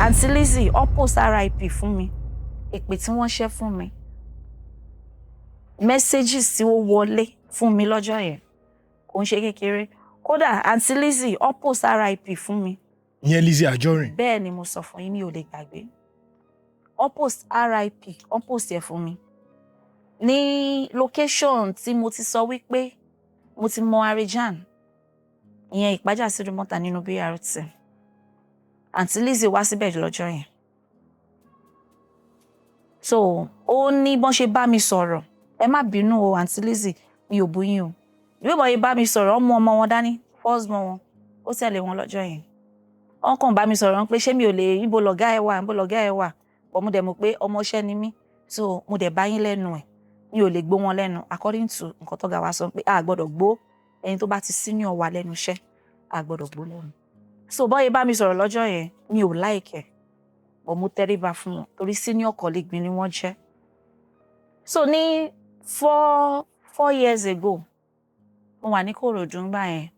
Àǹtí Lizzy, ó post RIP fún mi. Èpè tí wọ́n ṣẹ́ fún mi, messages tí ó wọlé fún mi lọ́jọ́ yẹn kò ń ṣe kékeré. Kódà, Àǹtí Lizzy, ó post RIP fún mi. Ìyẹn Lizzy Anjorin? Bẹ́ẹ̀ ni mo sọ fún yín, mi ò lè gbàgbé. Ó post RIP, ó post ẹ̀ fún mi ní location tí mo ti sọ wípé mo ti mọ Arijan, ìyẹn Ìpájà sí Ìdúmọ̀tà nínú BRT. Àǹtí Lizzy wá síbẹ̀ lọ́jọ́ yẹn. So ó ní bọ́n ṣe bá mi sọ̀rọ̀. Ẹ má bínú o, Àǹtí Lizzy, mi ò bú yín o. Bí wọ́n ṣe bá mi sọ̀rọ̀, ọmọ ọmọ wọn dání, first born wọn, ó tẹ̀lé wọn lọ́jọ́ yẹn. Wọ́n kàn bá mi sọ̀rọ̀ pé ṣé mi ò lè, ibo lọ̀gá ẹ wà, ibo lọ̀gá ẹ wà? But mo dẹ̀ mọ̀ pé ọmọọṣẹ́ ni mí, so mo dẹ̀ bá yín lẹ́nu ẹ̀, mi ò lè gbó wọn lẹ́nu according to nǹkan tọ́gá wa sọ pé a gbọ́dọ̀ gbó ẹni tó bá ti senior wa lẹ́nu iṣẹ́, a gbọ́dọ̀ gbó lẹ́nu. So bọ́yẹ bá mi sọ̀rọ̀ lọ́jọ́ yẹn, mi ò like ẹ̀, but mo tẹríba fún wọn torí senior colleague mi ni wọ́n jẹ́. So ní 4 years ago, mo wà ní Kòròdú ńgbà yẹn.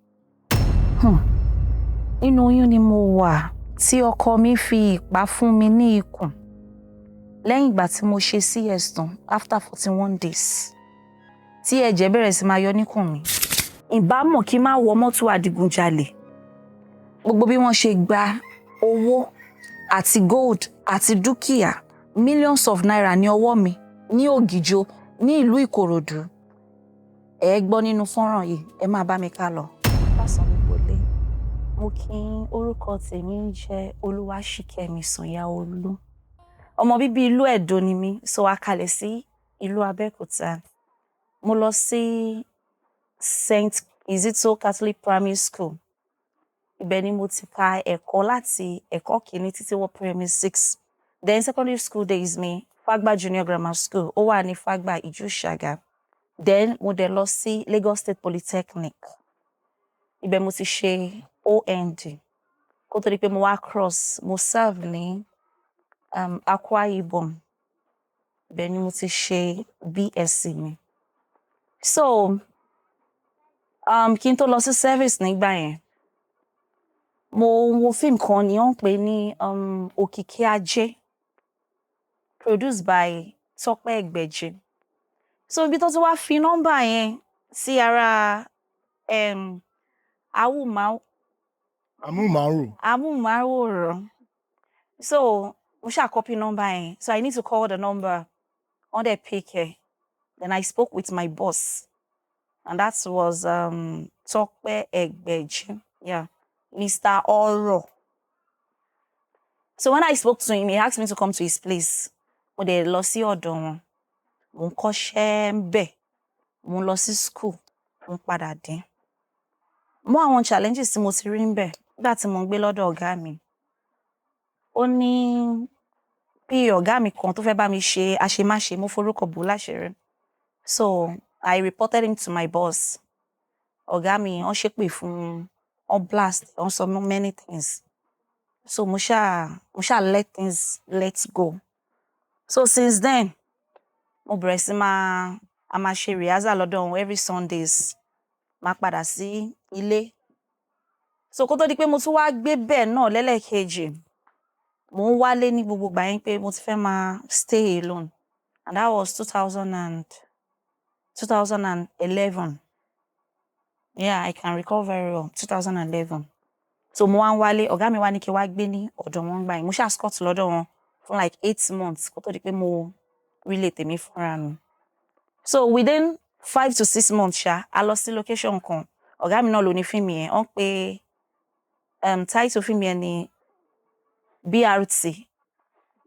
Nínú oyún ni mo wà tí ọkọ mi fi ìpá fún mi ní ikùn lẹ́yìn ìgbà tí mo ṣe CS tán after 41 days, tí ẹ̀jẹ̀ bẹ̀rẹ̀ sí máa yọ níkùn mi. Ìbá mọ̀ kí n má wọ mọ́tò adigunjalè. Gbogbo bí wọ́n ṣe gba owó àti gold àti dúkìá, millions of naira ní ọwọ́ mi ní Ògìjò ní ìlú Ìkòròdú, ẹ gbọ́ nínú fọ́nrán yìí. Ẹ máa bá mi ká lọ. Lásán gbogbo lé, mo kí n. Orúkọ tèmi ń jẹ́ Olúwaṣìkẹ́mi Sànyàolú. Ọmọ bíbí ìlú Ẹ̀dó ni mí, so a kalẹ̀ sí ìlú Abẹ́òkúta. Mo lọ sí St Kizito Catholic Primary School. Ibẹ̀ ni mo ti ka ẹ̀kọ́ láti ẹ̀kọ́ kìíní títí wọ primary six. Then secondary school days mi, Fagba Junior Grammar School, ó wà ní Fagba, Ìjú Ìṣàgà. Then mo dẹ̀ lọ sí Lagos State Polytechnic. Ibẹ̀ mo ti ṣe OND kó tó di pé mo wá cross, mo serve ní Akwa Ibom. Ibẹ̀ ni mo ti ṣe BSc mi. So kí n tó lọ sí service nígbà yẹn, mo wo fíìmù kan ni wọ́n ń pè ní Òkìkí Ajé, produced by Tọ́pẹ́ Ẹgbẹ̀jì. So ibi tó ti wá fi nọ́mbà yẹn sí ara Amóhùnmáwòrán. Amóhùnmáwòrán. So mo ṣáà copy nọ́mbà yẹn. So I need to call the number, wọ́n dẹ̀ pick ẹ̀. Then I spoke with my boss, and that was Tọ́pẹ́ Ẹgbẹ̀jì, yeah, Mr. Oro. So when I spoke to him, he asked me to come to his place. Mo dẹ̀ lọ sí ọ̀dọ̀ wọn. Mo ń kọ́ṣẹ́ ń bẹ̀, mo ń lọ sí school, mo ń padà dé. Mú àwọn challenges tí mo ti rí ń bẹ̀ nígbà tí mo ń gbé lọ́dọ̀ ọ̀gá mi, ó ní bí ọ̀gá mi kan tó fẹ́ bá mi ṣe àṣemáṣe, mo forúkọ bò láṣìírí. So I reported him to my boss. Ọ̀gá mi, wọ́n ṣépè fún un, wọ́n blast, wọ́n sọ many things. So mo ṣáà let things let go. So since then, mo bẹ̀rẹ̀ sí máa a máa ṣe rehearsal lọ́dọ̀ wọn every Sundays, máa padà sí ilé. So kó tó di pé mo tún wá gbé bẹ́ẹ̀ náà lẹ́lẹ́kejì, mò ń wálé ní gbogbo ìgbà yẹn pé mo ti fẹ́ máa stay alone, and that was 2011. Yeah, I can recall very well, 2011. So mo wá ń wálé, ọ̀gá mi wá ní kí n wá gbé ní ọ̀dọ̀ wọn gbà yẹn. Mo ṣáà squat lọ́dọ̀ wọn fún like 8 months kó tó di pé mo rí ilé tèmi fúnra mi. So within 5 to 6 months ṣá, a lọ sí location kan. Ọ̀gá mi náà ló ní fíìmù yẹn. Wọ́n pe title fíìmù yẹn ní BRT,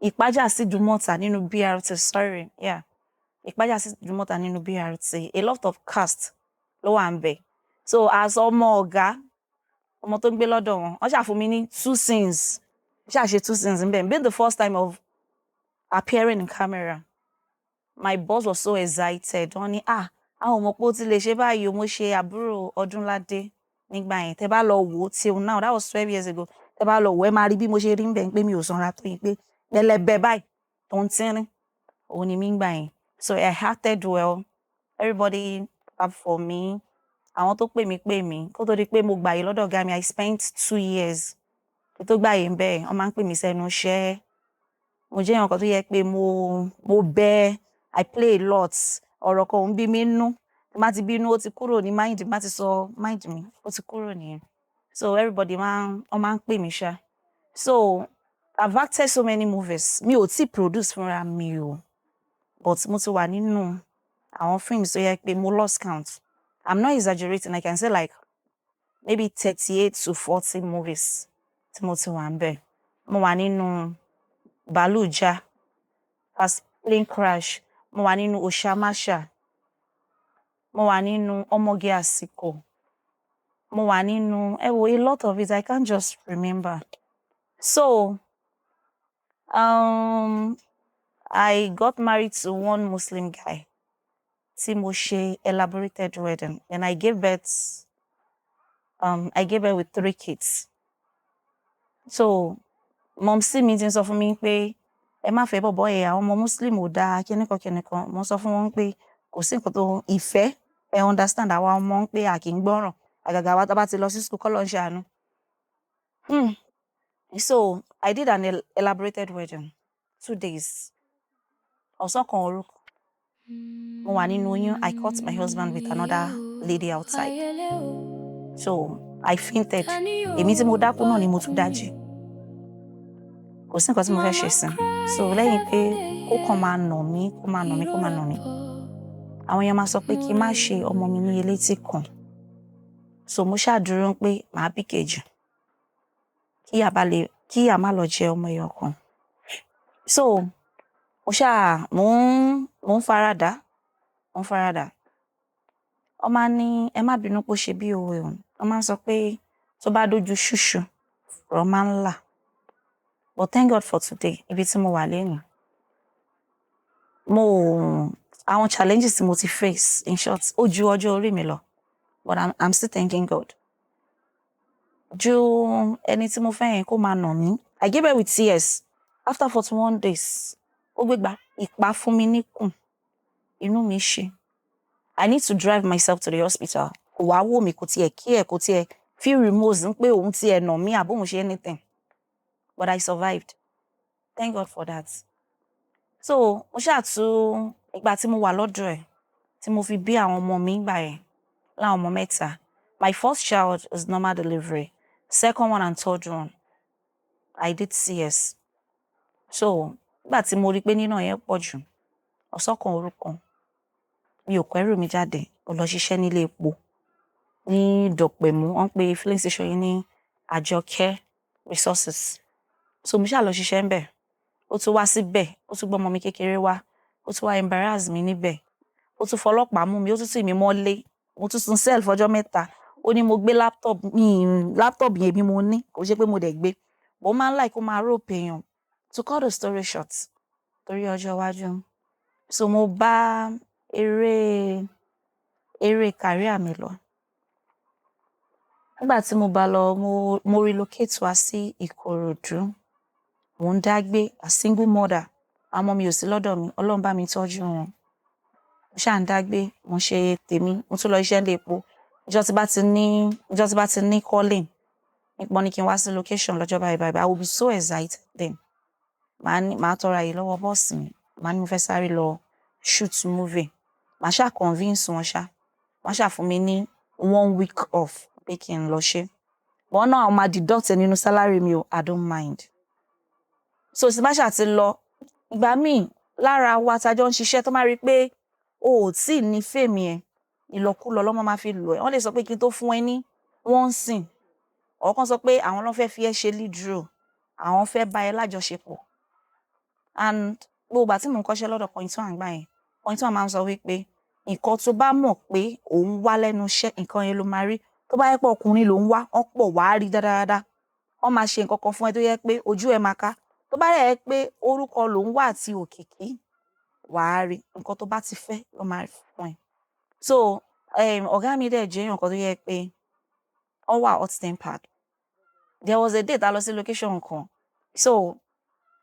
Ìpájà sí Ìdúmọ̀tà nínú BRT. Sorry, yeah, Ìpájà sí Ìdúmọ̀tà nínú BRT. A lot of cast ló wà ń bẹ̀. So as ọmọ ọ̀gá, ọmọ tó ń gbé lọ́dọ̀ wọn, wọ́n ṣáà fún mi ní two scenes. Wọ́n ṣáà ṣe two scenes ń bẹ̀. Being the first time of appearing in camera, my boss was so excited. Wọ́n ní, "Ah, àwọn ọmọ pé ó ti lè ṣe báyìí o." Mo ṣe àbúrò Ọdúnládé nígbà yẹn. Tẹ́ bá lọ wò ó till now, that was 12 years ago, tẹ́ bá lọ wò ó, ẹ máa rí bí mo ṣe rí ń bẹ̀ pé mi ò sanra tó yín, pé pẹlẹbẹ báyìí tó ń tínrín òun ni mí ngbà yẹn. So I acted well, everybody clap for me. Àwọn tó pè mí pè mí. Kó tó di pé mo gbàyè lọ́dọ̀ ọ̀gá mi, I spent 2 years. Kí tó gbàyè ń bẹ́ẹ̀, wọ́n máa ń pè mí sẹ́nu iṣẹ́. Mo jẹ́ èèyàn kan tó yẹ pé mo bẹ́, I play a lot. Ọ̀rọ̀ kan ò ń bí mi nú. Tí n bá ti bínú, ó ti kúrò ní mind, tí n bá ti sọ mind mi, ó ti kúrò nìyẹn. So everybody máa ń, wọ́n máa ń pè mí ṣá. So I've acted so many movies. Mi ò tí produce fúnra mi o, but mo ti wà nínú àwọn films tó yẹ pé mo lost count. I'm not exaggerating, I can say like maybe 38 to 40 movies tí mo ti wà ń bẹ̀. Mo wà nínú Bàálù Já, Fast Plane Crash, mo wà nínú Òṣàmáṣà, mo wà nínú Ọmọge Àsìkò, mo wà nínú, ẹ wo, a lot of it I can't just remember. So I got married to one Muslim guy tí mo ṣe elaborated wedding, and I gave birth with three kids. So mumsy mi ti ń sọ fún mi pé ẹ má fẹ́ bọ̀bọ́ yẹn, àwọn ọmọ Muslim ò dáa, kíníkan kíníkan. Mo sọ fún wọn pé kò sí nǹkan tó ìfẹ́, ẹ understand, àwa ọmọ ń pé a kì í gbọ́ràn, àgàgà wa tá bá ti lọ sí school, kọ́lọ́run ṣàánú. So I did an elaborated wedding, 2 days, ọ̀sán kan òru kan. Mo wà nínú oyún. I caught my husband with another lady outside, so I fainted. Èmi tí mo dákú náà ni mo tún dájí. Kò sí nǹkan tí mo fẹ́ ṣe sí, so lẹ́yìn pé kó kàn máa nà mí, kó máa nà mí, kó máa nà mí. Àwọn èèyàn máa sọ pé kí n má ṣe ọmọ mi ní elétí kan, so mo ṣáà dúró pé màá bí kejì kí ìyá bá lè, kí ìyá má lọ jẹ ọmọ ẹyọ kan. So mo ṣáà mò ń faradà, mò ń faradà. Wọ́n máa ń ní ẹ má bínú pé ó ṣe bí òwe o. Wọ́n máa ń sọ pé tó bá dójú ṣúṣu, ọ̀rọ̀ máa ń là. But thank God for today, ibi tí mo wà lénìí. Mo àwọn challenges tí mo ti face, in short, ó ju ọjọ́ orí mi lọ, but I'm still thanking God. Ju ẹni tí mo fẹ́ yẹn kó máa nà mí. I gave birth with tears after 41 days. Ó gbégbá ìpá fún mi níkùn. Inú mi ṣe. I need to drive myself to the hospital. Kò wá wò mí, kò tiẹ̀ kí ẹ̀, kò tiẹ̀ feel remorse ń pé òun tiẹ̀ nà mí àbí òun ṣe anything. But I survived. Thank God for that. So mo ṣáà tún ìgbà tí mo wà lọ́dọ̀ ẹ̀ tí mo fi bí àwọn ọmọ mi gbà yẹn, láwọn ọmọ mẹ́ta. My first child is normal delivery. Second one and third one, I did CS. So nígbà tí mo rí pé nínà yẹn pọ̀ jù, ọ̀sán kan òru kan, mi ò kó ẹrù mi jáde, mo lọ ṣiṣẹ́ nílé epo ní Dọ̀pẹ̀mú. Wọ́n ń pe filling station yìí ní Àjọkẹ́ Resources. So mo ṣáà lọ ṣiṣẹ́ ńbẹ̀. Ó tún wá síbẹ̀, ó tún gbé ọmọ mi kékeré wá, ó tún wá embarrass mi níbẹ̀. Ó tún fọlọ́pàá mú mi, ó tún tì mí mọ́lé. Mo tún sun cell fọjọ́ mẹ́ta. Ó ní mo gbé laptop mi, laptop yẹn èmi mo ní, kò ṣe pé mo dẹ̀ gbé. But ó máa ń like kó máa rope èèyàn. To cut the story short, torí ọjọ́ iwájú. So mo bá eré career mi lọ. Nígbà tí mo bá lọ, mo relocate wá sí Ìkòròdú. Mò ń dá gbé, a single mother. Àwọn ọmọ mi ò sí lọ́dọ̀ mi, Ọlọ́run bá mi tọ́jú wọn. Mo ṣáà ń dá gbé, mo ń ṣe tèmi, mo tún lọ iṣẹ́ nílé epo. Ọjọ́ tí bá ti ní calling, nípa ní kí n wá sí location lọ́jọ́ báyìí báyìí, I will be so excited then. Màá ní, màá tọrọ àyè lọ́wọ́ boss mi. Màá ní mo fẹ́ sáré lọ shoot movie. Màá ṣáà convince wọn ṣá. Wọ́n ṣáà fún mi ní one week off pé kí n lọ ṣe. But náà àwọn máa deduct ẹ nínú salary mi o, I don't mind. So tí bá ṣáà ti lọ, ìgbà míì lára wa tá jọ ń ṣiṣẹ́ tó máa rí pé o ò tí ì ní fame yẹn, ìlọkulọ ló máa fi lò ẹ́. Wọ́n lè sọ pé kí n tó fún ẹ ní one scene, or kán sọ pé àwọn ló fẹ́ fi ẹ́ ṣe lead role, àwọn fẹ́ bá ẹ lájọṣepọ̀. And gbogbo ìgbà tí mò ń kọ́ṣẹ́ lọ́dọ̀ Point One nígbà yẹn, Point One máa ń sọ wípé nǹkan tó bá mọ̀ pé òun wá lẹ́nu iṣẹ́, nǹkan yẹn ló máa rí. Tó bá jẹ́ pé ọkùnrin ló ń wá, wọ́n pọ̀ wá rí dáadáa. Wọ́n máa ṣe nǹkan kan fún ẹ tó jẹ́ pé ojú ẹ máa ká. Tó bá dẹ̀ jẹ́ pé orúkọ ló ń wá àti òkìkí, wà á rí. Nǹkan tó bá ti fẹ́ ló máa fún ẹ. So ọ̀gá mi dẹ̀ jẹ́ èèyàn kan tó jẹ́ pé ó wà hot tempered. There was a day tá lọ sí location kan. So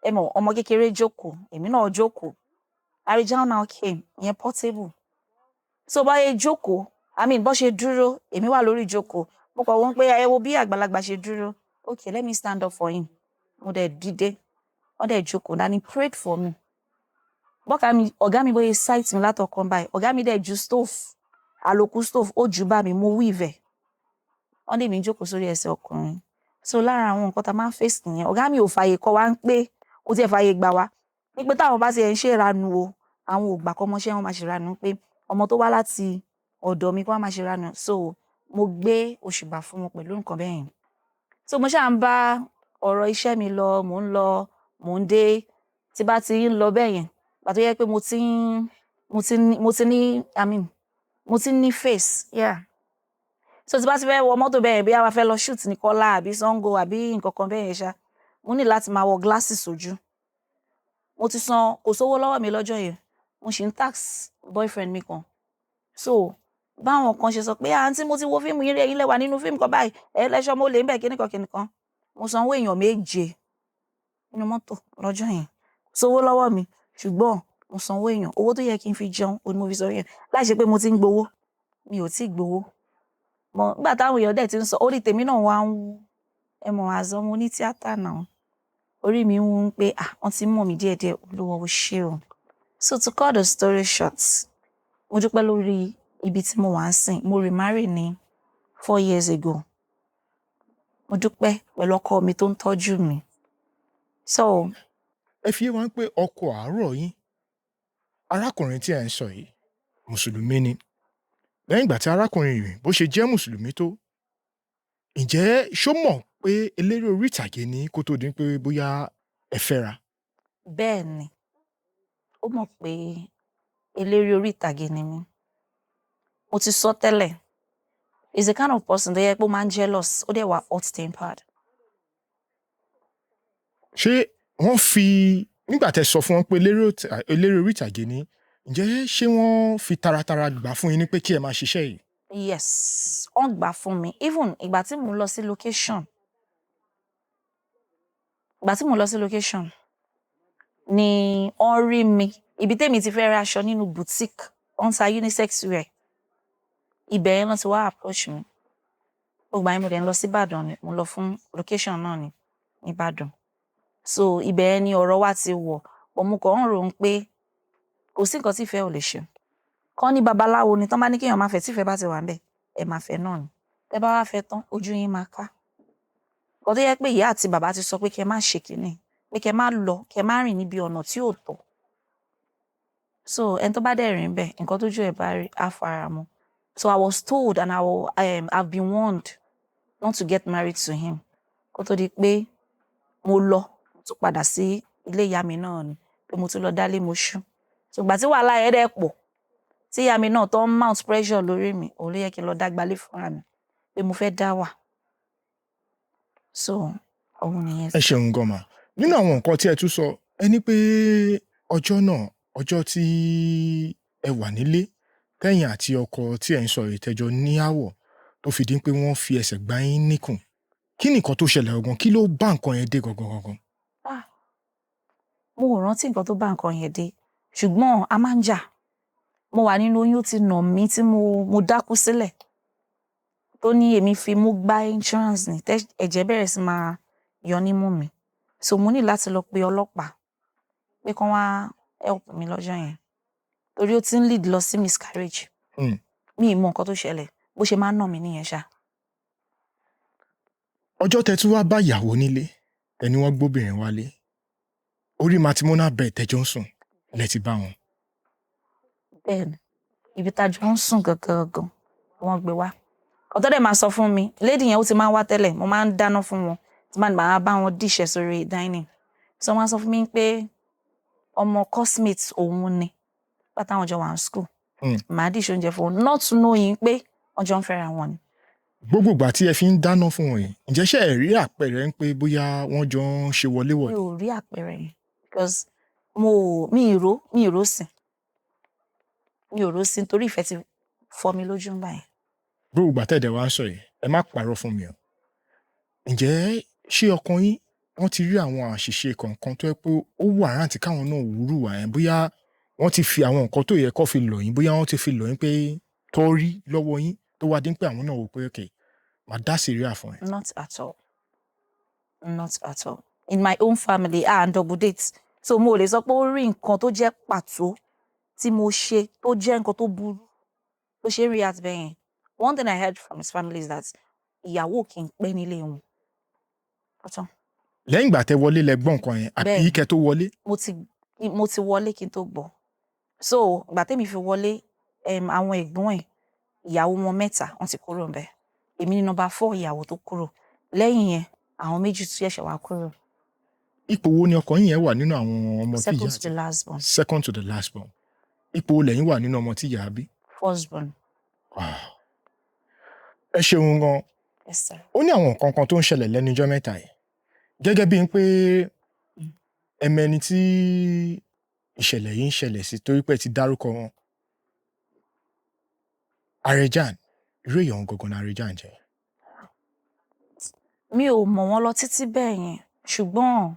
ẹ mọ̀, ọmọ kékeré jókòó, èmi náà jókòó. Arijan now came, ìyẹn Portable. So bá ṣe jókòó, I mean bó ṣe dúró, èmi wà lórí ìjókòó. Mo kàn wọ́n pé ẹ wo bí àgbàlagbà ṣe dúró. Okay, let me stand up for him. Mo dẹ̀ dìde, wọ́n dẹ̀ jókòó, and he prayed for me. Bọ́gàá mi, ọ̀gá mi bóyá sight mi látọkàn báyìí, ọ̀gá mi dẹ̀ ju stove, àlòkù stove, ó jù bá mi, mo weave ẹ̀. Wọ́n lé mi jókòó sórí ẹsẹ̀ ọkùnrin. So lára àwọn nǹkan tá a máa ń face nìyẹn. Ọ̀gá mi ò fààyè kọ́ wa ń pé kò tiẹ̀ fààyè gbà wá ní pé táwọn bá ti ẹ̀ ń ṣe ìranu o, àwọn ò gbà kọ́ ọmọṣẹ́ wọn máa ṣe ìranu, pé ọmọ tó wá láti ọ̀dọ̀ mi kó wá máa ṣe ìranu. So mo gbé òṣùbà fún wọn pẹ̀lú nǹkan bẹ́ẹ̀ yẹn. So mo ṣáà ń bá ọ̀rọ̀ iṣẹ́ mi lọ, mò ń lọ, mò ń dé. Tí bá ti ń lọ bẹ́ẹ̀ yẹn, ìgbà tó yẹ pé mo ti ní, I mean, mo ti ní face, yeah. So tí bá ti fẹ́ wọ mọ́tò bẹ́ẹ̀ yẹn, bí a fẹ́ lọ shoot ní Kọ́lá àbí Sango àbí nǹkan kan bẹ́ẹ̀ yẹn ṣá, mo ní láti máa wọ glasses sójú. Mo ti san, kò sówó lọ́wọ́ mi lọ́jọ́ yẹn, mo sì ń text boyfriend mi kan. So báwọn kan ṣe sọ pé, "Àǹtí, mo ti wo fíìmù yín rí, ẹ̀yin lẹ wà nínú fíìmù kan báyìí, ẹ lẹ́ṣọ́ mo lè ń bẹ̀," kíníkan kíníkan. Mo sanwó èèyàn 7 nínú mọ́tò lọ́jọ́ yẹn. Kò sówó lọ́wọ́ mi, ṣùgbọ́n mo sanwó èèyàn. Owó tó yẹ kí n fi jẹun òun ni mo fi sanwó èèyàn, láì ṣe pé mo ti ń gbowó. Mi ò tíì gbowó mọ. Nígbà táwọn èèyàn dẹ̀ ti ń sọ, orí tèmi náà wá ń wú. Ẹ mọ̀, àzọ mo ní tíátà náà, orí mi ń wú pé, ah, wọ́n ti ń mọ̀ mí díẹ̀díẹ̀. Olúwa ó ṣé o. So to cut the story short, mo dúpẹ́ lórí ibi tí mo wà ń sìn. Mo remarry ní 4 years ago. Mo dúpẹ́ pẹ̀lú ọkọ mi tó ń tọ́jú mi. So Ẹ fi yé wa pé ọkọ àárọ̀ yín, arákùnrin tí ẹ̀ ń sọ yìí, mùsùlùmí ni. Lẹ́yìn ìgbà tí arákùnrin yìí bó ṣe jẹ́ mùsùlùmí tó, ǹjẹ́ ṣó mọ̀ pé eléré orí ìtàgé ni kó tó di pé bóyá ẹ fẹ́ra? Bẹ́ẹ̀ ni, ó mọ̀ pé eléré orí ìtàgé ni mí. Mo ti sọ tẹ́lẹ̀, is the kind of person tó yẹ pé ó máa ń jealous, ó dẹ̀ wà hot tempered. Ṣé wọ́n fi nígbà tẹ́ sọ fún wọn pé eléré orí ìtàgé ni, ǹjẹ́ ṣé wọ́n fi taratara gbà fún yín ní pé kí ẹ máa ṣiṣẹ́ yìí? Yes, wọ́n gbà fún mi. Even ìgbà tí mò ń lọ sí location, ìgbà tí mò ń lọ sí location ni wọ́n rí mi. Ibi tèmi ti fẹ́ ra aṣọ nínú boutique, wọ́n ń ta unisex wear, ibẹ̀ yẹn ló ti wá approach mi. Gbogbo àyìn mo dẹ̀ ń lọ sí Ìbàdàn ni, mo lọ fún location náà ní Ìbàdàn. So ibẹ̀ yẹn ni ọ̀rọ̀ wa ti wọ̀ pọ̀. Mo kàn ń rò ó pé kò sí nǹkan tí ìfẹ́ ò lè ṣe. Kán ní babaláwo ni, tán bá ní kéèyàn má fẹ́, tí ìfẹ́ bá ti wà ńbẹ̀, ẹ máa fẹ́ náà ni. Tẹ́ bá wá fẹ́ tán, ojú yín máa ká. Nǹkan tó yẹ pé ìyá àti bàbá ti sọ pé kẹ́ má ṣe kínní, pé kẹ́ má lọ, kẹ́ má rìn níbi ọ̀nà tí ò tọ́. So ẹni tó bá dẹ̀ rìn bẹ́ẹ̀, nǹkan tójú ẹ̀ bá rí, á fara mọ́. So I was told and I've been warned not to get married to him. Kó tó di pé mo lọ, mo tún padà sí ilé ìyá mi náà ni, pé mo tún lọ dálé mo ṣú. So ìgbà tí wàhálà yẹn dẹ̀ pọ̀, tí ìyá mi náà tó ń mount pressure lórí mi, òun ló yẹ kí n lọ dá gbalé fúnra mi, pé mo fẹ́ dá wà. So òun nìyẹn. Ẹ ṣeun gan ma. Nínú àwọn nǹkan tí ẹ tún sọ, ẹ ní pé ọjọ́ náà, ọjọ́ tí ẹ wà nílé tẹ́yìn àti ọkọ tí ẹ̀ ń sọ yìí tẹ́jọ ní áwọ̀, tó fi di pé wọ́n fi ẹsẹ̀ gbá yín níkùn, kí ni nǹkan tó ṣẹlẹ̀ gangan? Kí ló bá nǹkan yẹn dé gangan gangan? Ah, mo ò rántí nǹkan tó bá nǹkan yẹn dé, ṣùgbọ́n a máa ń jà. Mo wà nínú oyún, ó ti nà mí tí mo dákú sílẹ̀, tó ní èmi fi mú gbá entrance ní, ẹ̀jẹ̀ bẹ̀rẹ̀ sí máa yọ nímú mi. So mo ní láti lọ pe ọlọ́pàá pé kán wá help mi lọ́jọ́ yẹn, torí ó ti ń lead lọ sí miscarriage. Mi ì mọ nǹkan tó ṣẹlẹ̀, bó ṣe máa ń nà mí nìyẹn ṣá. Ọjọ́ tẹ́ tún wá bá ìyàwó nílé, ẹni wọ́n gbóbìnrin wálé, orí matrimonial bed tẹ́jọ́ ń sùn lẹ ti bá wọn? Bẹ́ẹ̀ ni, ibi tá a jọ ń sùn gangan gangan wọ́n gbé wá. Ọ̀tọ́ dẹ̀ máa sọ fún mi, lady yẹn, ó ti máa ń wá tẹ́lẹ̀. Mo máa ń dáná fún wọn, tí máa máa bá wọn díṣẹ́ sórí dining. So wọ́n á sọ fún mi pé ọmọ coursemate òun ni bá táwọn jọ wà ní school. Màá dish oúnjẹ fún wọn, not knowing pé wọ́n jọ ń fẹ́ra wọn ni. Gbogbo ìgbà tí ẹ fi ń dáná fún wọn yìí, ǹjẹ́ ṣé ẹ rí àpẹẹrẹ ń pé bóyá wọ́n jọ ń ṣe wọléwọ̀de? Mi ò rí àpẹẹrẹ yẹn because mo ò mi ì rò, mi ì rò sí, mi ò rò sí, nítorí ìfẹ́ ti fọ́ mi lójú ńgbà yẹn. Gbogbo ìgbà tẹ̀dẹ̀ wá ń sọ yìí, ẹ má parọ́ fún mi o, ǹjẹ́ ṣé ọkàn yín, wọ́n ti rí àwọn àṣìṣe kọ̀ọ̀kan tó yẹ pé ó wà rántí káwọn náà wúrú wà yẹn, bóyá wọ́n ti fi àwọn nǹkan tó yẹ kó fi lọ̀ yín, bóyá wọ́n ti fi lọ̀ yín pé tó rí lọ́wọ́ yín, tó wá dín pé àwọn náà wò pé, "Ok, màá dá sẹ̀ríà fún ẹ"? Not at all. Not at all. In my own family, ah, and double date, so mo lè sọ pé ó rí nǹkan tó jẹ́ pàtó tí mo ṣe tó jẹ́ nǹkan tó burú tó ṣe ń react bẹ́ẹ̀ yẹn. One thing I heard from his family is that ìyàwó kì í pẹ́ nílé wọn. Ó tán. Lẹ́yìn ìgbà tẹ́ wọlé lẹ gbọ́ nǹkan yẹn, àbí Bẹ́ẹ̀ni. kẹ́ tó wọlé? Mo ti wọlé kí n tó gbọ́. So ìgbà tẹ́mi fi wọlé, àwọn ẹ̀gbọ́n ẹ̀, ìyàwó wọn mẹ́ta, wọ́n ti kúrò ńbẹ̀. Èmi ní number 4 ìyàwó tó kúrò. Lẹ́yìn yẹn, àwọn méjì tún ṣẹ̀ṣẹ̀ wá kúrò. Ipò wo ni ọkọ yín yẹn wà nínú àwọn ọmọ tí Second ìyá to the last born. Second to the last born. Ipò wo lẹ́yìn wà nínú ọmọ tí ìyá bí? First born. Wow. Ẹ ṣeun gan. Yes, sir. Ó ní àwọn nǹkan kan tó ń ṣẹlẹ̀ lẹ́nu ijọ́ mẹ́ta yìí, gẹ́gẹ́ bíi pé ẹmẹni tí ìṣẹ̀lẹ̀ yìí ń ṣẹlẹ̀ sí, torí pé ẹ ti dárúkọ wọn. Arejan, irú èèyàn gangan ni Arejan jẹ́? Mi ò mọ̀ wọ́n lọ títí bẹ́ẹ̀ yẹn, ṣùgbọ́n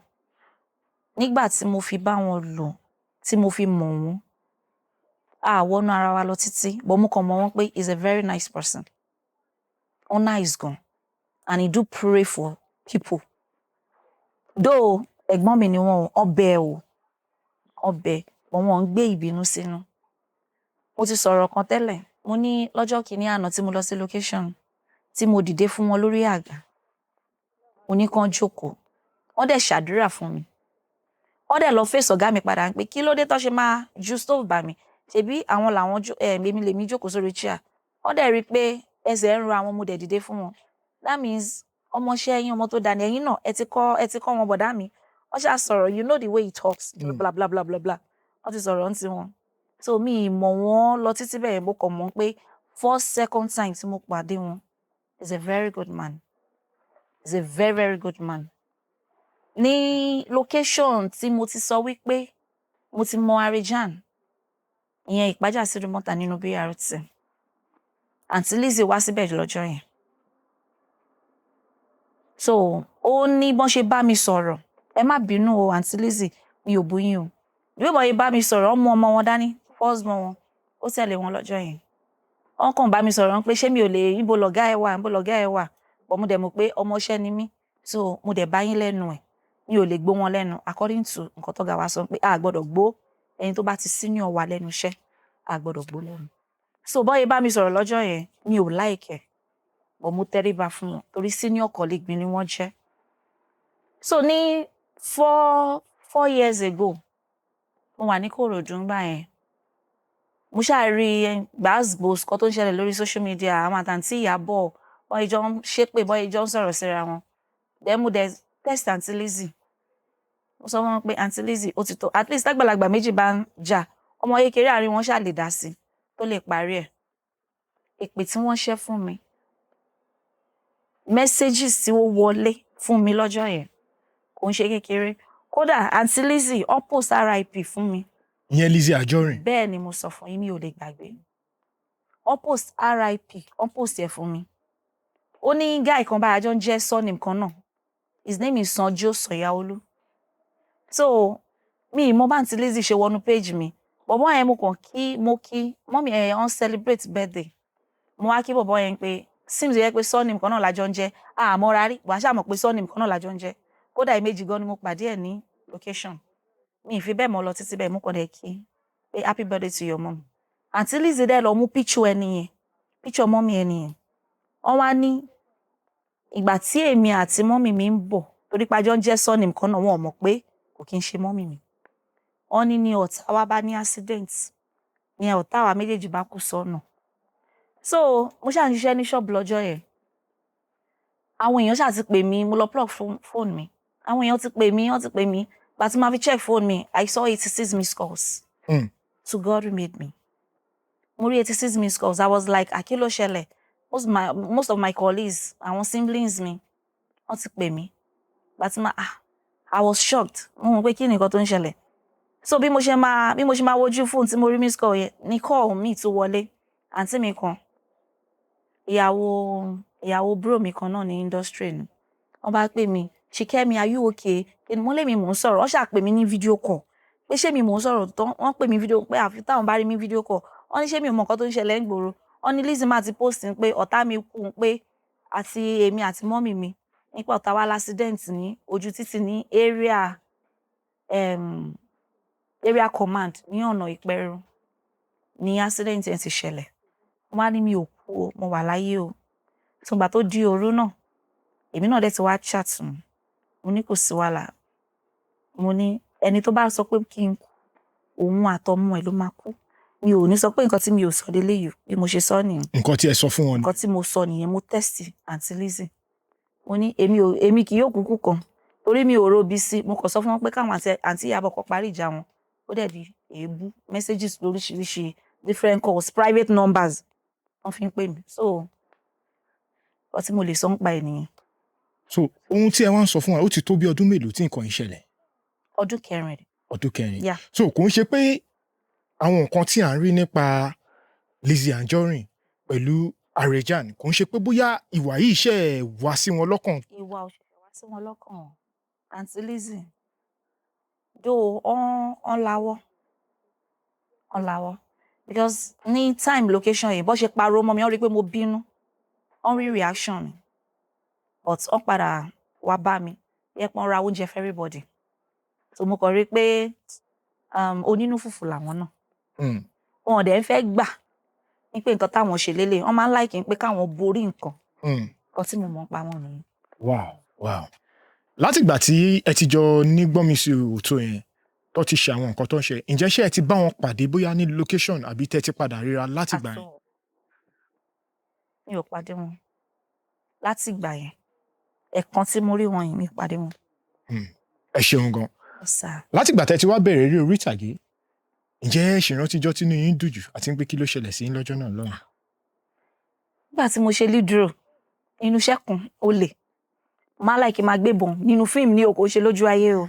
nígbà tí mo fi bá wọn lò, tí mo fi mọ̀ wọ́n, a wọnú ara wa lọ títí, but mo kàn mọ̀ wọ́n pé he is a very nice person. Ó nice gan, and he do pray for people. Though ẹ̀gbọ́n mi ni wọ́n o, ọbẹ̀ o, ọbẹ̀, but wọ́n ń gbé ìbínú sínú. Mo ti sọ̀rọ̀ kan tẹ́lẹ̀, mo ní lọ́jọ́ kìíní àná tí mo lọ sí location, tí mo dìde fún wọn lórí àga, mo ní kán jókòó, wọ́n dẹ̀ ṣàdúrà fún mi. Wọ́n dẹ̀ lọ fèsì ọ̀gá mi padà pé kí ló dé tó ṣe máa ju stove bá mi, ṣebí àwọn làwọn èmi lèmi jókòó sórí chair. Wọ́n dẹ̀ rí i pé ẹsẹ̀ ń ro àwọn, mo dẹ̀ dìde fún wọn. That means ọmọọṣẹ́ yín, ọmọ tó dání ẹ̀yin náà, ẹ ti kọ́ wọn. Bọ̀dá mi, wọ́n ṣáà sọ̀rọ̀, you know the way he talks, bla bla bla bla bla. Wọ́n ti sọ̀rọ̀ ń ti wọn. So mi ì mọ̀ wọ́n lọ títí bẹ́ẹ̀. Mo kàn mọ̀ pé first, second time tí mo pàdé wọn, is a very good man, is a very, very good man. Ní location tí mo ti sọ wípé mo ti mọ Arejan, ìyẹn Ìpájà sí Ìdúmọ̀tà nínú BRT, Àǹtí Lizzy wá síbẹ̀ lọ́jọ́ yẹn. So ó ní bọ́n ṣe bá mi sọ̀rọ̀. Ẹ má bínú o, Àǹtí Lizzy, mi ò bú yín o. Bí wọ́n ṣe bá mi sọ̀rọ̀, wọ́n mú ọmọ wọn dání, first born wọn, ó tẹ̀lé wọn lọ́jọ́ yẹn. Wọ́n kàn bá mi sọ̀rọ̀ pé ṣé mi ò lè, níbo lọ̀gá ẹ wà, níbo lọ̀gá ẹ wà? But mo dẹ̀ mọ̀ pé ọmọọṣẹ́ ni mí, so mo dẹ̀ bá yín lẹ́nu ẹ̀, mi ò lè gbó wọn lẹ́nu according to nǹkan tọ́gá wa sọ pé a gbọ́dọ̀ gbó ẹni tó bá ti senior wa lẹ́nu iṣẹ́, a gbọ́dọ̀ gbó lẹ́nu. So bọ́yẹ bá mi sọ̀rọ̀ lọ́jọ́ yẹn, mi ò like ẹ̀, but mo tẹríba fún wọn torí senior colleague mi ni wọ́n jẹ́. So ní 4 years ago, mo wà ní Kòròdú ńgbà yẹn. Mo ṣáà rí gbàásgbòs kan tó ń ṣẹlẹ̀ lórí social media, àwọn àtàntí Ìyábọ̀, bọ́n ìjọ ń ṣépè, bọ́n ìjọ ń sọ̀rọ̀ síra wọn. Then mo dẹ̀ text Aunty Lizzy. Mo sọ fún wọn pé, "Aunty Lizzy, ó ti tó. At least tágbàlagbà méjì bá ń jà, ọmọ kékeré àárín wọn ṣáà lè dá sí tó lè parí ẹ̀." Èpè tí wọ́n ṣẹ́ fún mi, messages tí ó wọlé fún mi lọ́jọ́ yẹn kò ń ṣe kékeré. Kódà Aunty Lizzy, ó post RIP fún mi. Ìyẹn Lizzy Anjorin? Bẹ́ẹ̀ ni mo sọ fún yín, mi ò lè gbàgbé. Ó post RIP, ó post ẹ̀ fún mi. Ó ní guy kan báyà jọ ń jẹ́ surname kan náà, his name is Sanjo Sanyaolu. So mi ì mọ bá Aunty Lizzy ṣe wọnú page mi. Bọ̀bọ́ yẹn, mo kàn kí, mo kí mummy ẹ̀, wọ́n celebrate birthday. Mo wá kí bọ̀bọ́ yẹn pé sims yẹ pé surname kan náà lájọ ń jẹ́. Àmọ́ra rí, wàá ṣàmọ̀ pé surname kan náà lájọ ń jẹ́. Kódà ìmejì gan ni mo pàdé ẹ̀ ní location. Mi ì fi bẹ́ẹ̀ mọ́ lọ títí bẹ́ẹ̀. Mo kàn dẹ̀ kí pé happy birthday to your mom. Aunty Lizzy dẹ̀ lọ mú picture ẹni yẹn, picture mummy ẹni yẹn. Wọ́n wá ní ìgbà tí èmi àti mummy mi ń bọ̀, torí pé a jọ ń jẹ́ surname kan náà, wọn ò mọ̀ pé kò kí ń ṣe mummy mi. Wọ́n ní ní ọ̀tá wa bá ní accident, ní ọ̀tá wa méjèèjì bá kú sọ́nà. So mo ṣáà ń ṣiṣẹ́ ní ṣọ́ọ̀bù lọ́jọ́ yẹn. Àwọn èèyàn ṣáà ti pè mí. Mo lọ plug phone mi, àwọn èèyàn ti pè mí, wọ́n ti pè mí. Gbà tí màá fi check phone mi, I saw 86 missed calls. To God who made me, mo rí 86 missed calls. I was like, ah, kí ló ṣẹlẹ̀? Most of my colleagues, àwọn siblings mi, wọ́n ti pè mí. Gbà tí ma, ah, I was shocked. Mo mọ̀ pé kí ni nǹkan tó ń ṣẹlẹ̀. So bí mo ṣe máa wojú fóònù tí mo rí miss call yẹn ní call mi tó wọlé. Àǹtí mi kan, ìyàwó bro mi kan náà ní industry ni, wọ́n bá pè mí, "Ṣìkẹ́mi, are you okay?" Mo lé mi mò ń sọ̀rọ̀. Wọ́n ṣáà pè mí ní video call pé ṣé mi mò ń sọ̀rọ̀ tán. Wọ́n pè mí video pé àfi táwọn bá rí mi video call. Wọ́n ní ṣé mi ò mọ nǹkan tó ń ṣẹlẹ̀ ń gbòòrò? Wọ́n ní Lizzy má ti post pé ọ̀tá mi kú, pé àti èmi àti mummy mi. Nípa ọ̀tá wa l'accident ní ojú títì ní um, area command ní ọ̀nà Ìpẹ́rù ní accident yẹn ti ṣẹlẹ̀. Wọ́n wá ní mi ò kú o, mo wà láyé o. So ìgbà tó di òru náà, èmi náà dẹ̀ ti wá chat wọn. Mo ní kò sí wàhálà. Mo ní ẹni tó bá sọ pé kí n kú, òun àtọmọ ẹ̀ ló máa kú. Mi ò ní sọ pé nǹkan tí mi ò sọ leléyìí o, bí mo ṣe sọ nìyẹn. Nǹkan tí ẹ sọ fún wọn ni. Nǹkan tí mo sọ nìyẹn, mo text Aunty Lizzy. Mo ní èmi ò, èmi kì yóò kúkú kan torí mi ò robi sí. Mo kàn sọ fún wọn pé káwọn àti Aunty Ìyábọ̀ kó parí ìjà wọn. Ó dẹ̀ di èébú, messages lóríṣiríṣi, different calls, private numbers wọ́n fi ń pè mí. So nǹkan tí mo lè sọ nípa ẹ̀ nìyẹn. So ohun tí ẹ wá ń sọ fún wa, ó ti tó bí ọdún mélòó tí nǹkan yìí ṣẹlẹ̀? Ọdún kẹrin. Ọdún kẹrin. Yeah. So kò ń ṣe pé àwọn nǹkan tí à ń rí nípa Lizzy Anjorin pẹ̀lú Arejan, kò ń ṣe pé bóyá ìwà yìí ṣe wá sí wọn lọ́kàn. Ìwà ò ṣẹ̀ṣẹ̀ wá sí wọn lọ́kàn. Aunty Lizzy, though ọ́n lawọ́, ọ́n lawọ́, because ní time location yìí, bó ṣe pariwo mọ́ mi, wọ́n rí pé mo bínú, wọ́n rí reaction mi, but wọ́n padà wá bá mi, yẹ pé wọ́n ra oúnjẹ for everybody. So mo kàn rí pé onínú fùfù làwọn náà. Wọn ò dẹ̀ ń fẹ́ gbà ní pé nǹkan táwọn ṣe lélẹ̀, wọ́n máa ń like pé káwọn borí nǹkan. Nǹkan tí mo mọ̀ nípa wọn nìyẹn. Wow. Látìgbà tí ẹ ti jọ ní gbọ́nmi sí òótọ́ yẹn tó ti ṣe àwọn nǹkan tó ń ṣe, ǹjẹ́ ṣé ẹ ti bá wọn pàdé bóyá ní location àbí tẹ́ ti padà ríra látìgbà yẹn? At all. Mi ò pàdé wọn láti ìgbà yẹn. Ẹ̀ẹ̀kan tí mo rí wọn yìí, mi ò pàdé wọn. Ẹ ṣeun gan. Yes, sir. Látìgbà tẹ́ ti wá bẹ̀rẹ̀ eré orí ìtàgé, ǹjẹ́ ẹ ṣì rántí ijọ́ tínú yín dùn jù àti pé kí ló ṣẹlẹ̀ sí yín lọ́jọ́ náà lọ́hùn? Nígbà tí mo ṣe lead role nínú iṣẹ́ kan, olè máa like máa gbébọn nínú fíìmù ní o, kò ṣe lójú ayé o,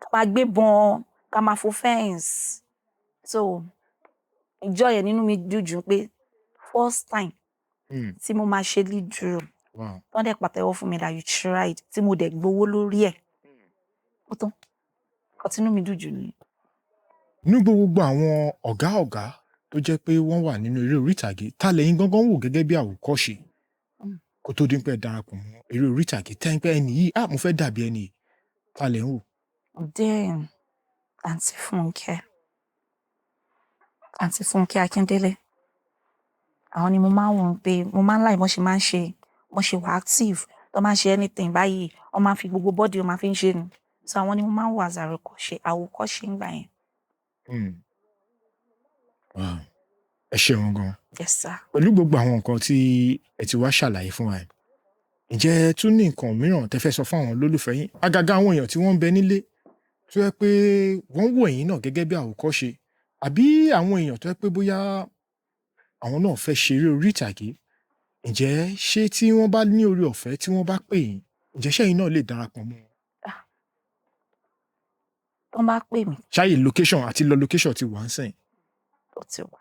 ká máa gbébọn, ká máa fo fence. So ìjọ́ yẹn nínú mi dùn jù pé first time tí mo máa ṣe lead role, wọ́n dẹ̀ pàtẹ́wọ́ fún mi that you tried, tí mo dẹ̀ gbowó lórí ẹ̀. Ó tán, nǹkan tí inú mi dùn jù nìyẹn. Ní gbogbo àwọn ọ̀gá ọ̀gá tó jẹ́ pé wọ́n wà nínú eré orí ìtàgé, ta lẹ̀yin gangan wò gẹ́gẹ́ bí àwòkọ́ṣe kó tó di pé ẹ darapọ̀ mọ́ eré orí ìtàgé, tẹ́ ń pẹ́ ẹni yìí, ah, mo fẹ́ dàbí ẹni yìí, ta lẹ̀ ń wò? Then Aunty Fúnkẹ́, Aunty Fúnkẹ́ Akíndélé, àwọn ni mo máa ń wò pé mo máa ń like bọ́n ṣe máa ń ṣe, bọ́n ṣe wà active, tó máa ń ṣe anything báyìí, wọ́n máa ń fi gbogbo body wọ́n máa fi ń ṣe ni. So àwọn ni mo máa ń wò as àwòkọ́ṣe, àwòkọ́ṣe ńgbà yẹn. Wow. Ẹ ṣeun gan. Yes, sir. Pẹ̀lú gbogbo àwọn nǹkan tí ẹ ti wá ṣàlàyé fún wa yìí, ǹjẹ́ ẹ tún ní nǹkan mìíràn tẹ́ fẹ́ sọ fún àwọn olólùfẹ́ yín, àgàgà àwọn èèyàn tí wọ́n ń bẹ nílé tó jẹ́ pé wọ́n ń wò yín náà gẹ́gẹ́ bí àwòkọ́ṣe, àbí àwọn èèyàn tó jẹ́ pé bóyá àwọn náà fẹ́ ṣeré orí ìtàgé, ǹjẹ́ ṣé tí wọ́n bá ní oore ọ̀fẹ́ tí wọ́n bá pè yín, ǹjẹ́ ṣẹ́yìn náà lè darapọ̀ mọ́ wọn? Tọ́n bá pè mí. Ṣáyè location àti lọ location ti wà ń sìn. Ó ti wà.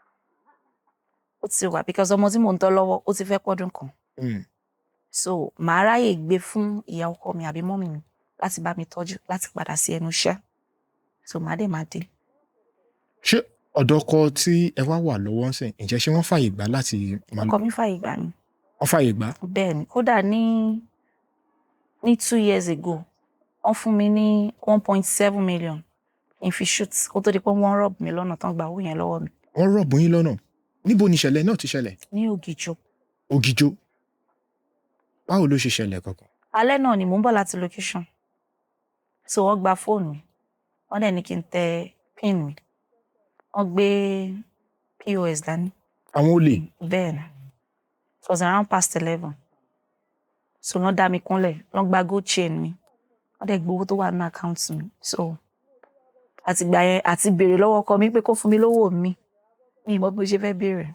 Ó ti wà because ọmọ tí mò ń tọ́ lọ́wọ́, ó ti fẹ́ pọ́dún kan. So màá ráyè gbé fún ìyá ọkọ mi àbí mummy mi láti bá mi tọ́jú láti padà sí ẹnu iṣẹ́. So màá dẹ̀ máa dé. Ṣé ọ̀dọ̀ ọkọ tí ẹ wá wà lọ́wọ́ ń sìn, ǹjẹ́ ṣé wọ́n fàyè gbà láti máa Ọkọ mi fàyè gbà mí. Wọ́n fàyè gbà? Bẹ́ẹ̀ ni, kódà ní 2 years ago, wọ́n fún mi ní 1.7 million kí n fi shoot kó tó di pé wọ́n rob mi lọ́nà tán gba owó yẹn lọ́wọ́ mi. Wọ́n rob yín lọ́nà. Níbo ni ìṣẹ̀lẹ̀ náà ti ṣẹlẹ̀? Ní Ògìjò. Ògìjò. Báwo ló ṣe ṣẹlẹ̀ gangan? Alẹ́ náà ni mò ń bọ̀ láti location. So wọ́n gba fóònù mi, wọ́n dẹ̀ ní kí n tẹ pin mi. Wọ́n gbé POS dání. Àwọn olè? Bẹ́ẹ̀ ni. It was around past 11. So wọ́n dá mi kúnlẹ̀, wọ́n gba gold chain mi, wọ́n dẹ̀ gbowó tó wà nínú account mi. So àtìgbà yẹn àti béèrè lọ́wọ́ ọkọ mi pé kó fún mi lówó mi. Mi ì mọ̀ bí mo ṣe fẹ́ béèrè.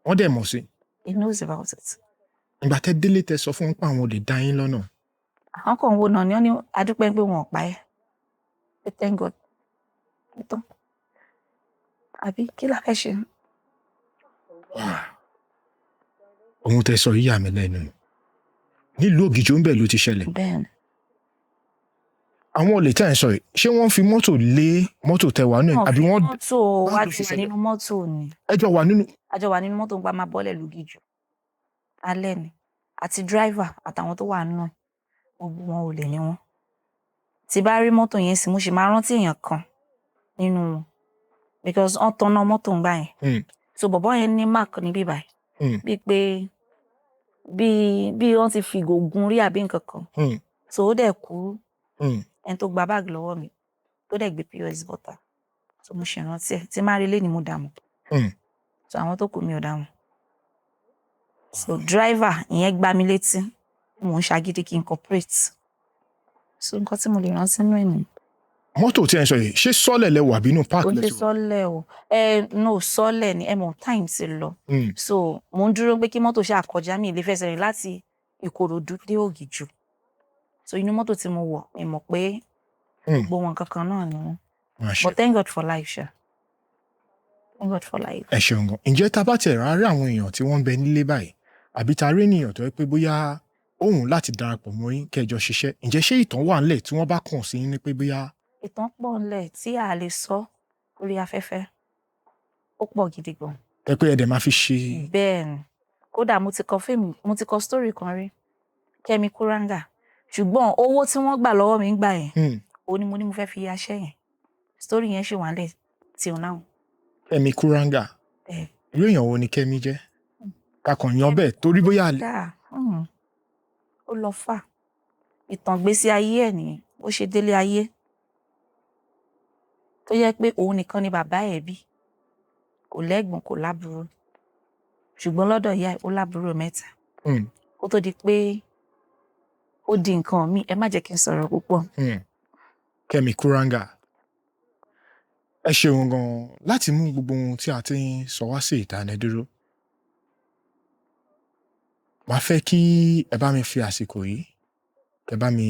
Wọ́n dẹ̀ mọ̀ sí. He knows about it. Ìgbà tẹ́ délé tẹ́ sọ fún wọn pé àwọn olè dá yín lọ́nà. Àwọn kan wo náà ni wọ́n ní adúpẹ́ pé wọn ò pa ẹ́. Pé thank God. Ó tán. Àbí kí la fẹ́ ṣe? Ohun tẹ́ sọ yìí yà mí lẹ́nu. Nílùú Ògìjò ń bẹ̀ ló ti ṣẹlẹ̀. Bẹ́ẹ̀ ni. Àwọn olè tẹ́ ẹ̀ ń sọ yìí, ṣé wọ́n fi mọ́tò lé mọ́tò tẹ́ wà nínú ẹ̀ Wọ́n àbí fi wọ́n mọ́tò Báwo wá ló ti ṣe wà ṣẹlẹ̀? nínú mọ́tò ni. Ẹ jọ wà nínú. A jọ wà nínú mọ́tò, ń pa máa bọ́lẹ̀ lógìjò. Alẹ́ ni. Àti driver àtàwọn tó wà nínú ẹ̀. Gbogbo wọn olè ni wọ́n. Tí bá rí mọ́tò yẹn sí, mo sì máa rántí èèyàn kan nínú wọn because wọ́n tanná mọ́tò ń gbà yẹn. So bọ̀bọ́ yẹn ní mark níbí báyìí, bíi pé bíi wọ́n ti fi ìgò gún rí àbí nǹkan kan. So ó dẹ̀ kú, ẹni tó gba báàgì lọ́wọ́ mi, tó dẹ̀ gbé POS bọ́ta. So mo ṣì rántí ẹ̀. Tí má rí lénìí, mo dà mọ̀. So àwọn tó kù, mi ò dà mọ̀. So driver ìyẹn gbá mi létí, mò ń ṣagídí kí n cooperate. So nǹkan tí mo lè rántí nínú ẹ̀ nìyẹn. Mọ́tò tí ẹ ń sọ yìí, ṣé sọ́lẹ̀ lẹ wà bínú park Ó ń lẹ ṣe ti wà? Sọ́lẹ̀ o. Ẹ no, sọ́lẹ̀ ni. Ẹ mọ̀, time ti lọ. So mò ń dúró pé kí mọ́tò ṣáà kọjá. Mi ì lè fẹsẹ̀ rìn láti Ìkòròdú dé Ògìjò. So inú mọ́tò tí mo wọ̀, mi mọ̀ pé gbogbo wọn kankan náà ni wọ́n. Má ṣe. But thank God for life ṣá, thank God for life. Ẹ ṣeun gan. Ǹjẹ́ tá a bá tiẹ̀ rárá àwọn èèyàn tí wọ́n ń bẹ nílé báyìí, àbí ta rí ènìyàn tó yẹ pé bóyá òun láti darapọ̀ mọ́ yín kẹjọ ṣiṣẹ́, ǹjẹ́ ṣé ìtàn wà ńlẹ̀ tí wọ́n bá kàn sí yín ní pé bóyá? Ìtàn pọ̀ ńlẹ̀ tí a lè sọ lórí afẹ́fẹ́, ó pọ̀ gidi gan. Ẹ pé ẹ dẹ̀ máa fi ṣe. Bẹ́ẹ̀ ni. Kódà mo ti kọ fíìmù, mo ti kọ story kan rí, Kẹ́mi Kúráńgà, ṣùgbọ́n owó tí wọ́n gbà lọ́wọ́ mi ń gbà yẹn, òun ni mo ní mo fẹ́ fi yaṣẹ́ yẹn. Story yẹn ṣì wà ńlẹ̀ till now. Kẹ́mi Kúráńgà? Bẹ́ẹ̀. Irú èèyàn wo ni Kẹ́mi jẹ́? Kakàn yan bẹ́ẹ̀ torí bóyá Dáa, ó lọ fà. Ìtàn ìgbésí ayé ẹ̀ nìyẹn, bó ṣe délé ayé, tó jẹ́ pé òun nìkan ni bàbá ẹ̀ bí, kò lẹ́gbọ̀n, kò lábúrò, ṣùgbọ́n lọ́dọ̀ ìyá ẹ̀, ó lábúrò mẹ́ta, kó tó di pé ó di nǹkan míì. Ẹ má jẹ́ kí n sọ̀rọ̀ púpọ̀. Kẹ́mi Kúráńgà, ẹ ṣeun gan láti mú gbogbo ohun tí a ti ń sọ wá sí ìdánidúró. Màá fẹ́ kí ẹ bá mi fi àsìkò yìí, kẹ́ bá mi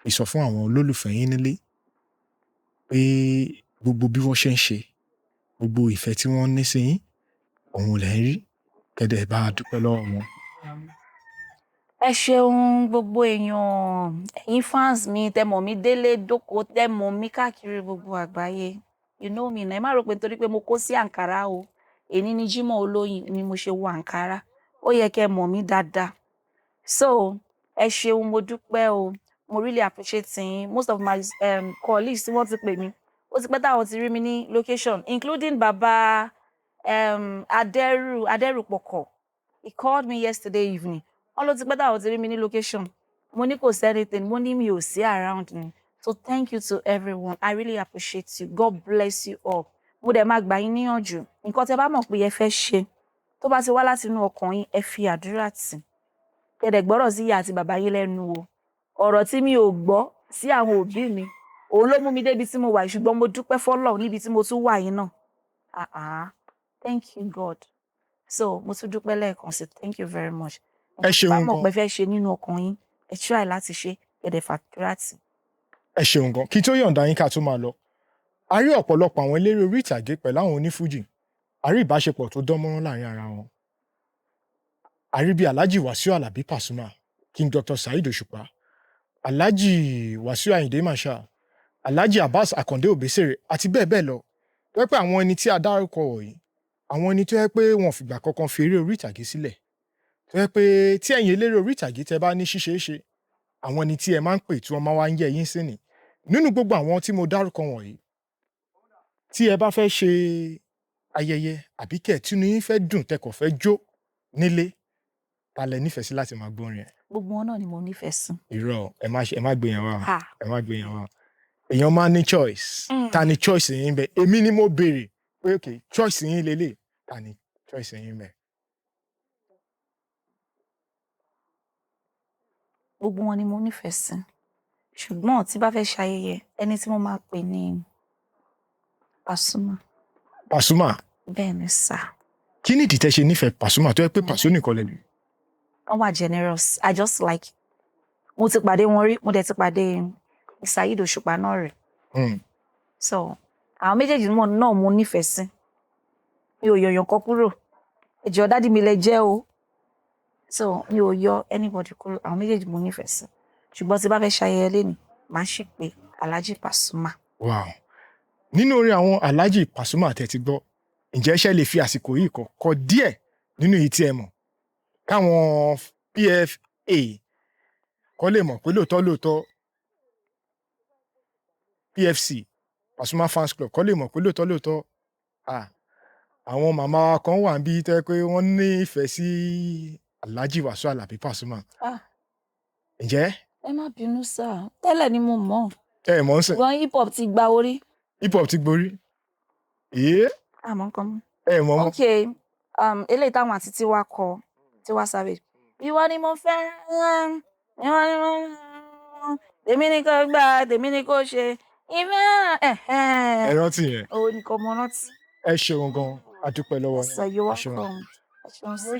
fi sọ fún àwọn olólùfẹ́ yín nílé pé gbogbo bí wọ́n ṣe ń ṣe, gbogbo ìfẹ́ tí wọ́n ní sí yín, òun lẹ̀ ń rí, kẹ́ dẹ̀ bá a dúpẹ́ lọ́wọ́ wọn. Ẹ ṣeun, gbogbo èèyàn, ẹ̀yin fans mi, tẹ́ mọ̀ mí délé dóko, tẹ́ mọ̀ mí káàkiri gbogbo àgbáyé. You know me na. Ẹ má rò pé nítorí pé mo kó sí àǹkárá o, èní ni Jímọ̀ Olóyin ni mo ṣe wọ àǹkárá. Ó yẹ kẹ́ mọ̀ mí dáadáa. So ẹ ṣeun, mo dúpẹ́ o. Mo really appreciate yín. Most of my colleagues tí wọ́n ti pè mí, ó ti pẹ́ táwọn ti rí mi ní location, including baba Adẹ́rù Adẹ́rùpọ̀kọ̀. He called me yesterday evening. Wọ́n ló ti pẹ́ táwọn ti rí mi ní location. Mo ní kò sí anything, mo ní mi ò sí around ni. So thank you to everyone. I really appreciate you. God bless you all. Mo dẹ̀ máa gbà yín níyànjú, nǹkan tẹ́ bá mọ̀ pé ẹ fẹ́ ṣe, tó bá ti wá láti inú ọkàn yín, ẹ fi àdúrà tì. Kẹ̀dẹ̀ gbọ́rọ̀ sí ìyá àti bàbá yín lẹ́nu o. Ọ̀rọ̀ tí mi ò gbọ́ sí àwọn òbí mi, òun ló mú mi débi tí mo wà yìí, ṣùgbọ́n mo dúpẹ́ fọ́lọ́run níbi tí mo tún wà yìí náà. Ah ah, thank you God. So mo tún dúpẹ́ lẹ́ẹ̀kan sí. Thank you very much. Ẹ Nǹkan tẹ́ bá ṣeun mọ̀ gan. pé fẹ́ ṣe nínú ọkàn yín, ẹ try láti ṣe, kẹ̀dẹ̀ fàdúrà tì. Ẹ ṣeun gan. Kí tó yọ̀ǹda yín, ká tó máa lọ, a rí ọ̀pọ̀lọpọ̀ àwọn eléré orí ìtàgé pẹ̀lú àwọn onífújì. A rí ìbáṣepọ̀ tó dán mọ́rán láàrin ara wọn. A rí bí Alhaji Wasiu Alabi Pasuma, King Dr. Saheed Òṣùpá, Alhaji Wasiu Ayinde Marshal, Alhaji Abbas Akande Obesere àti bẹ́ẹ̀ bẹ́ẹ̀ lọ, tó jẹ́ pé àwọn ẹni tí a dárúkọ wọ̀nyí, àwọn ẹni tó jẹ́ pé wọn ò fìgbà kankan fi eré orí ìtàgé sílẹ̀, tó jẹ́ pé tí ẹ̀yin eléré orí ìtàgé tẹ́ bá ní ṣíṣe é ṣe, àwọn ẹni tí ẹ máa ń pè tí wọ́n máa wá ń yẹ yín sí ni. Nínú gbogbo àwọn tí mo dárúkọ wọ̀nyí, tí ẹ bá fẹ́ ṣe ayẹyẹ àbí kẹ̀ tínú yín fẹ́ dùn, tẹ́ kàn fẹ́ jó nílé, ta lẹ nífẹ̀ẹ́ sí láti máa gbọ́ orin ẹ̀? Gbogbo wọn náà ni mo nífẹ̀ẹ́ sí. Irọ́, ẹ má ṣe, ẹ má gbé yẹn wá o. Ha. Ẹ má gbé yẹn wá o. Èèyàn máa ní choice. Ta ni choice yín bẹ? Èmi ni mo béèrè pé ok, choice yín lélẹ̀, ta ni choice yín bẹ? Gbogbo wọn ni mo nífẹ̀ẹ́ sí, ṣùgbọ́n tí bá fẹ́ ṣayẹyẹ, ẹni tí mo máa pè ní Pasuma. Pasuma? Bẹ́ẹ̀ ni sà. Kí nìdí tẹ́ ṣe nífẹ̀ẹ́ Pasuma tó yẹ pé Paso nìkan lẹ lè? Wọ́n wà generous. I just like, mo ti pàdé wọn rí, mo dẹ̀ ti pàdé Saheed Òṣùpá náà rí. So àwọn méjèèjì náà mo nífẹ̀ẹ́ sí. Mi ò yọ̀yàn kan kúrò. Ẹ jọ̀ọ́, daddy mi lẹ jẹ́ o. So mi ò yọ anybody kúrò. Àwọn méjèèjì mo nífẹ̀ẹ́ sí, ṣùgbọ́n tí bá fẹ́ ṣayẹyẹ lénìí, màá sì pé Alhaji Pasuma. Wow. Nínú orin àwọn Alhaji Pasuma tẹ́ ti gbọ́, ǹjẹ́ ṣé lè fi àsìkò yìí kọ kọ díẹ̀ nínú èyí tí ẹ mọ̀, káwọn PFA Kó lè mọ̀ pé lóòótọ́ lóòótọ́ PFC, Pasuma Fans Club, kó lè mọ̀ pé lóòótọ́ lóòótọ́, àwọn màmá wa kan wà níbí tẹ́ pé wọ́n ní ìfẹ́ sí Alhaji Wasiu Alabi Pasuma. Ah. Ǹjẹ́ Ẹ má bínú sá, tẹ́lẹ̀ ni mo mọ̀. Ẹ mọ̀ ń sìn? Ṣùgbọ́n hip hop ti gba orí. Hip hop ti gborí. Èé. Àmọ́ nǹkan mú. Ẹ mọ̀ mọ́. Ok, eléyìí táwọn àti Tiwa kọ, Tiwa Savage. Ìwọ ni mo fẹ́, ìwọ ni mo fẹ́, tèmi ni kò gbà, tèmi ni kò ṣe, ìfẹ́ ẹ̀hẹ́n. Ẹ rántí yẹn. Òun ni kò mọ rántí. Ẹ ṣeun gan, a dúpẹ́ lọ́wọ́ yín. So you Ẹ ṣeun. welcome. Ẹ ṣeun sí.